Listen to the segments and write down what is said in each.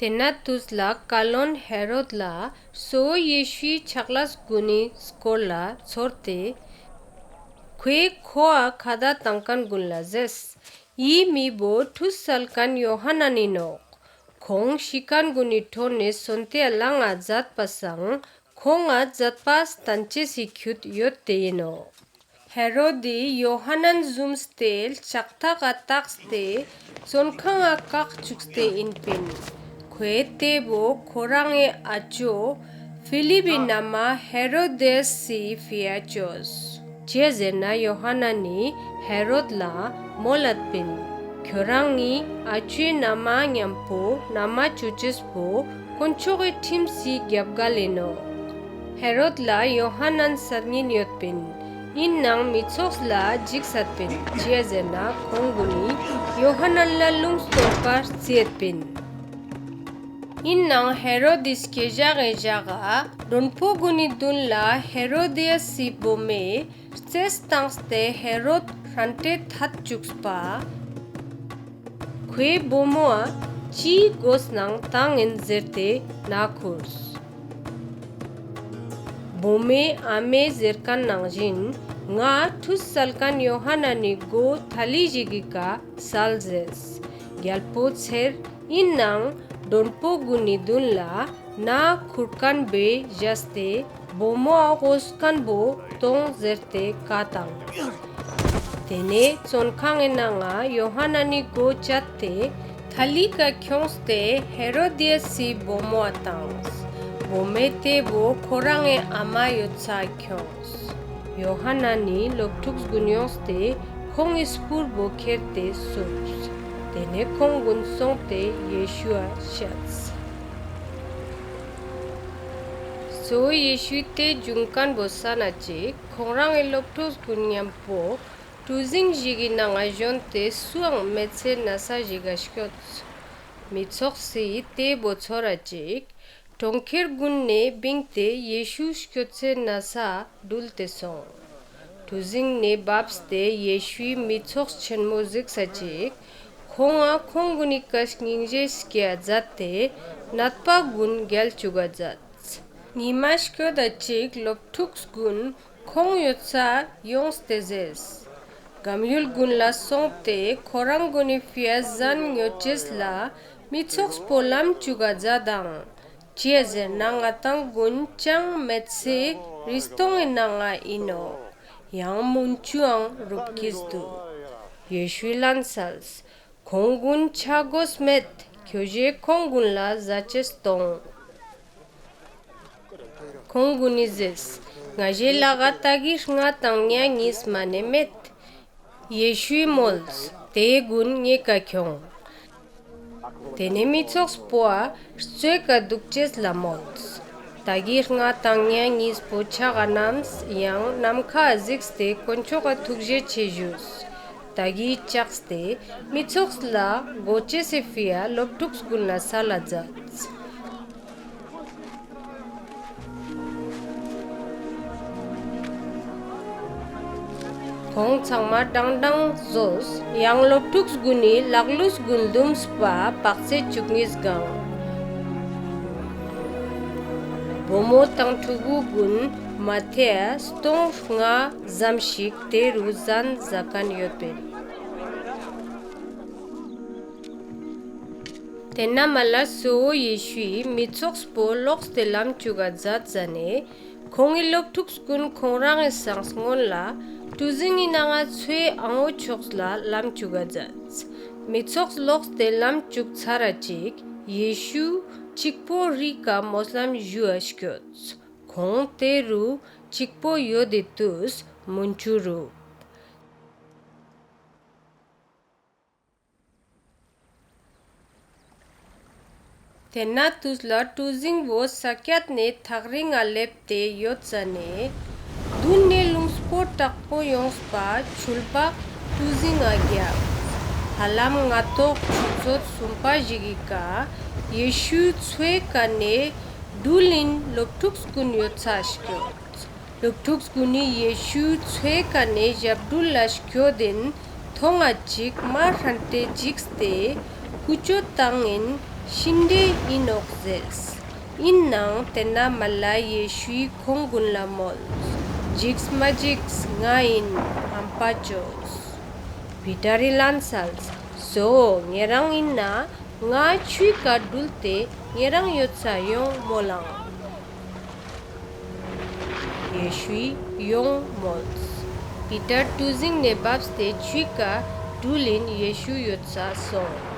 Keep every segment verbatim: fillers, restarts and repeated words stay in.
ཏེན་ན་ཏུས་ལ་ཀ་ལོན་ཧེ་རོད་ལ་གཙོ་བོ་ཡེ་ཤུའི་ཆག་ལས་གུན་ནི་སྐོར་ལ་ཚོར་ཏེ་ཁོའེ་ཁོའ་ཁ་ཏ་ཏང་ཁན་གུན་ལ་ཟེརས། འི་མི་བོ་ཁྲུས་སལ་ཁན་ཡོ་ཧཱ་ནན་ཨིན་ནོག། ཁོང་ཤི་ཁན་གུན་ནི་ཕྲོ་ནེ་སོན་ཏེའ་ལང་ང་ཛད་པ་སང་ཁོང་ང་ཛད་པ་སྟན་ཅེས་སི་ཁྱུད་ཡོད་ཏེ་ཨིན་ནོག། ཧེ་རོད་དི་ཡོ་ཧཱ་ནན་ཟུམས་ཏེ་ལྕགས་ཐག་ག་ཏགས་ཏེ་ཙོན་ཁང་ང་ཀག་ཅུགས་ཏེ་ཨིན་པིན། ཁོའེ་ཏེ་བོ་ཁོ་རང་ངི་ཨ་ཅོ་ཕི་ལིབ་བི་ན་མ་ཧེ་རོ་དེས་སི་ཕིའ་ཅོས། ཅིའ་ཟེར་ན་ཡོ་ཧཱ་ནན་ནི་ཧེ་རོད་ལ་མོལ་ལད་པིན། ཁྱོ་རང་ངི་ཨ་ཅོའེ་ན་མ་ཉམ་པོ་ན་མ་ཅོ་ཅེས་པོ་དཀོན་མཆོག་གི་ཁྲིམས་སི་གྱབ་གལ་ཨིན་ནོག། ཧེ་རོད་ལ་ཡོ་ཧཱ་ནན་སར་ཉིན་ཡོད་པིན། ཨིན་ནའང་མི་ཚོགས་ལ་ཇིགས་སད་པིན། ཅིའ་ཟེར་ན་ཁོང་གུན་ནི་ཡོ་ཧཱ་ནན་ལ་ལུང་སྟོན་པ་རྩིའད་པིན། ཨིན་ནའང་ཧེ་རོད་དི་སྐྱེ་ཞག་གི་ཞག་ག་དྲོན་པོ་གུན་ནི་དུན་ལ་ཧེ་རོ་དི་ཡཱ་སི་བུ་མོའེ་རྩེས་ཏངས་ཏེ་ཧེ་རོད་ཧྲན་ཏེ་ཐད་ཅུགས་པ། ཁོའེ་བུ་མོའ་ཅི་གོས་ནའང་ཏང་ཨིན་ཟེར་ཏེ་ན་ཁུརས། བུ་མོའེ་ཨ་མའེ་ཟེར་ཁན་ནང་ཞིན་ང་ཁྲུས་སལ་ཁན་ཡོ་ཧཱ་ནན་ནི་གོ་ཐ་ལི་ཞིག་གི་ཀ་སལ་ཟེརས། གྱལ་པོ་ཚེར་ཨིན་ནའང་དྲོན་པོ་གུན་ནི་དུན་ལ་ན་ཁུར་ཁན་བོའེ་ཞས་ཏེ་བུ་མོའ་གོས་ཁན་བོ་ཏོང་ཟེར་ཏེ་ཀའ་ཏང་། ཏེ་ནེ་ཙོན་ཁང་ངི་ནང་ང་ཡོ་ཧཱ་ནན་ནི་གོ་ཅད་ཏེ་ཐ་ལི་ཀ་ཁྱོངས་ཏེ་ཧེ་རོ་དི་ཡཱ་སི་བུ་མོའ་ཏངས། བུ་མོའེ་ཏེ་བོ་ཁོ་རང་ངི་ཨ་མའ་ཡོད་སའ་ཁྱོངས། ཡོ་ཧཱ་ནན་ནི་ལོབ་ཕྲུགས་གུན་ཡོངས་ཏེ་ཁོང་ངི་སྤུར་བོ་ཁྱེར་ཏེ་སུབས། ཏེ་ནེ་ཁོང་གུན་སོང་སྟེ་ཡེ་ཤུའ་ཤད། གཙོ་བོ་ཡེ་ཤུའི་ཏེ་ཇུང་ཁན་བོ་སན་ན་ཅིག་ཁོང་རང་ངི་ལོབ་ཕྲུགས་གུན་ཉམ་པོ་གྲུ་ཟིངས་ཞིག་གི་ནང་ང་ཞོན་ཏེ་སུའང་མེད་སའེ་ན་ས་ཞིག་ག་སྐྱོད། མི་ཚོགས་སི་ཏེ་བོ་ཚོར་ར་ཅིག་གྲོང་ཁྱེར་གུན་ནེ་བིངས་ཏེ་ཡེ་ཤུ་སྐྱོད་སའེ་ན་ས་གྲུལ་ཏེ་སོང་། གྲུ་ཟིངས་ནེ་བབས་ཏེ་ཡེ་ཤུའི་མི་ཚོགས་ཆེན་མོ་ཟིགས་ས་ཅིག་ཁོང་ང་ཁོང་གུན་ནི་ཀ་སྙིང་རྗེ་སྐྱེའ་ཛད་ཏེ་ནད་པ་གུན་གྱལ་ཅུག་ག་ཛདས། ཉི་མ་སྐྱོད་ད་ཅིག་ལོབ་ཕྲུགས་གུན་ཁོང་ཡོད་ས་ཡོངས་ཏེ་ཟེརས། གམ་ཡུལ་གུན་ལ་སོང་སྟེ་ཁོ་རང་གུན་ནི་ཕིའ་ཟན་ཉོ་ཅེས་ལ་མི་ཚོགས་པོ་ལམ་ཅུག་ག་ཛད་དང་། ཅིའ་ཟེར་ན་ང་དང་གུན་ཅང་མེད་སའེ་རི་སྟོང་ངི་ནང་ང་ཨིན་ནོག། ཡང་མུན་ཆུའང་རུབ་ཀྱིས་དུག། ཡེ་ཤུའི་ལན་སལས། ཁོང་གུན་ཆ་གོས་མེད། ཁྱོ་ཞའེ་ཁོང་གུན་ལ་ཟ་ཅེས་ཏོང་། ཁོང་གུན་ནི་ཟེརས། ང་ཞའེ་ལག་ག་ཏ་གི་རྔ་དང་ཉ་ཉིས་མ་ནེ་མེད། ཡེ་ཤུའི་མོལས། ཏེ་གུན་ངའེ་ཀ་ཁྱོང་། ཏེ་ནེ་མི་ཚོགས་པོའ་རྩོའེ་ཀ་དུག་ཅེས་ལ་མོལས། ཏ་གི་རྔ་དང་ཉ་ཉིས་པོ་ཆག་ག་ནམས་ཡང་ནམ་ཁའ་ཟིགས་ཏེ་དཀོན་མཆོག་ག་ཐུགས་རྗེ་ཆེ་ཞུས། ཏ་གི་ཅགས་ཏེ་མི་ཚོགས་ལ་གོ་ཅེས་སི་ཕིའ་ལོབ་ཕྲུགས་གུན་ལ་སལ་ལ་ཛདས། ཁོང་ཚང་མ་ཀྲང་ཀྲང་ཟོས། ཡང་ལོབ་ཕྲུགས་གུན་ནི་ལག་ལུས་གུན་དུམས་པ་པག་ཚེ་རྕུ་གཉིས་གང་། བུ་མོ་དང་ཕྲུ་གུ་གུན་མ་ཐེའ་སྟོང་ལྔ་ཙམ་ཞིག་ཏེ་རུ་ཟན་ཟ་ཁན་ཡོད་པིན། ཏེན་ན་མ་ལ་གཙོ་བོ་ཡེ་ཤུའི་མི་ཚོགས་པོ་ལོགས་ཏེ་ལམ་ཅུག་ག་ཛད་ཟ་ནེ་ཁོང་ངི་ལོབ་ཕྲུགས་གུན་ཁོང་རང་ངི་སང་སྔུན་ལ་གྲུ་ཟིངས་ངི་ནང་ང་ཚོའེ་ཨང་འོ་ཕྱོགས་ལ་ལམ་ཅུག་ག་ཛདས། མི་ཚོགས་ལོགས་ཏེ་ལམ་ཅུག་ཚར་ར་ཅིག་ཡེ་ཤུ་ཅིག་པོ་རི་ཀ་མོས་ལམ་ཞུའ་སྐྱོད། ཁོང་ཏེ་རུ་ཅིག་པོ་ཡོད་དི་ཏུས་མུན་ཆུ་རུབ། ཏེན་ན་ཏུས་ལ་གྲུ་ཟིངས་བོ་ས་ཀྱད་ནེ་ཐག་རིང་ང་ལེབས་ཏེ་ཡོད་ཟ་ནེ་དུན་ནེ་ལུང་སྤོ་ཀྲག་པོ་ཡོངས་པ་ཆུལ་བག་གྲུ་ཟིངས་ང་གྱབས། ཧ་ལམ་ང་ཏོག་ཆུ་ཚོད་སུམ་པ་ཞིག་གི་ཀ་ཡེ་ཤུ་ཚོའེ་ཀ་ནེ་གྲུལ་ཨིན་ལོབ་ཕྲུགས་གུན་ཡོད་ས་སྐྱོད། ལོབ་ཕྲུགས་གུན་ནི་ཡེ་ཤུ་ཚོའེ་ཀ་ནེ་ཞབས་གྲུལ་ལ་སྐྱོད་དིན་ཐོང་ང་ཅིག་མ་ཧྲན་ཏེ་ཇིགས་ཏེ་ཀུ་ཅོ་ཏང་ཨིན་ ཤིན་ཏེ་ཨིན་ནོག་ཟེརས། ཨིན་ནའང་ཏེན་ན་མ་ལ་ཡེ་ཤུའི་ཁོང་གུན་ལ་མོལས། ཇིགས་མ་ཇིགས། ང་ཨིན། ཧམ་པ་ཅོས། པི་ཏར་རི་ལན་སལས། གཙོ་བོ་ཉེ་རང་ཨིན་ན་ང་ཆུའི་ཀ་གྲུལ་ཏེ་ཉེ་རང་ཡོད་ས་ཡོང་མོལ་ལང་། ཡེ་ཤུའི་ཡོང་མོལས། པི་ཏར་གྲུ་ཟིངས་ནེ་བབས་ཏེ་ཆུའི་ཀ་གྲུལ་ལིན་ཡེ་ཤུ་ཡོད་ས་སོང་།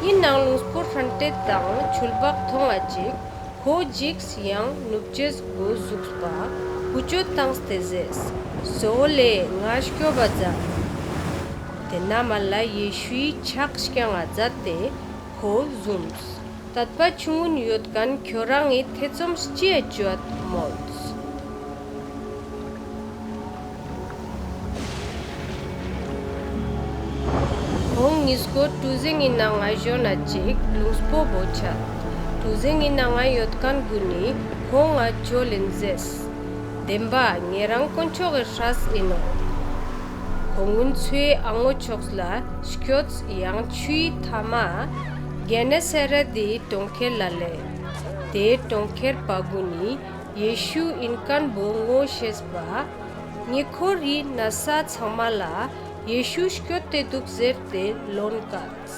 ཨིན་ནའང་ལུངས་པོ་ཧྲན་ཏེ་དང་ཆུ་ལྦག་ཐོང་ང་ཅིག་ཁོ་ཇིགས་ཡང་ནུབ་ཅེས་གོ་ཟུགས་པ་ཀུ་ཅོ་ཏངས་ཏེ་ཟེརས། གཙོ་བོ་ལེ་ང་སྐྱོབ་བ་ཛད། ཏེན་ན་མ་ལ་ཡེ་ཤུའི་ཆག་སྐྱང་ང་ཛད་ཏེ་ཁོ་ཟུམས། ཏད་པ་ཆུང་ངུན་ཡོད་ཁན་ཁྱོ་རང་ངི་ཐེ་ཚོམ་ཅིའ་ཅོའད་མོལས། ཁོང་ཉིས་ཀོ་གྲུ་ཟིངས་སི་ནང་ང་ཞོན་ན་ཅིག་ལུངས་པོ་བོ་ཆད། གྲུ་ཟིངས་སི་ནང་ང་ཡོད་ཁན་གུན་ནི་ཁོང་ང་ཅོ་ལིན་ཟེརས། དེན་བ་ཉེ་རང་དཀོན་མཆོག་གི་སྲས་ཨིན་ནོག། ཁོང་གུན་ཚུའེ་ཨ་ངོ་ཕྱོགས་ལ་སྐྱོད་ཡང་ཆུའི་ཐའ་མ་གེ་ནེ་སེ་རེད་དི་གྲོང་ཁྱེར་ལ་ལེབས། ཏེ་གྲོང་ཁྱེར་པ་གུན་ནི་ཡེ་ཤུ་ཨིན་ཁན་བོ་ངོ་ཤེས་པ་ཉེ་ཁོར་རི་ནས་ཚང་མ་ལ་ཡེ་ཤུ་སྐྱོད་དེ་དུག་ཟེར་ཏེ་ལོན་ཀལས།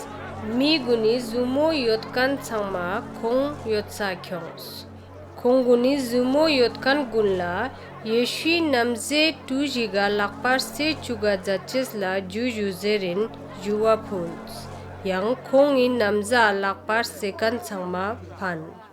མི་གུན་ནི་ཟུར་མོ་ཡོད་ཁན་ཚང་མ་ཁོང་ཡོད་ས་ཁྱོངས། ཁོང་གུན་ནི་ཟུར་མོ་ཡོད་ཁན་གུན་ལ་ཡེ་ཤུའི་ན་བཟའེ་གྲུ་ཞིག་ག་ལག་པ་རྩེ་ཅུག་ག་ཛད་ཅེས་ལ་ཇུ་ཇུ་ཟེར་རིན་ཞུ་བ་ཕུལས། ཡང་ཁོང་ངི་ན་བཟའ་ལག་པ་རྩེ་ཁན་ཚང་མ་ཕན།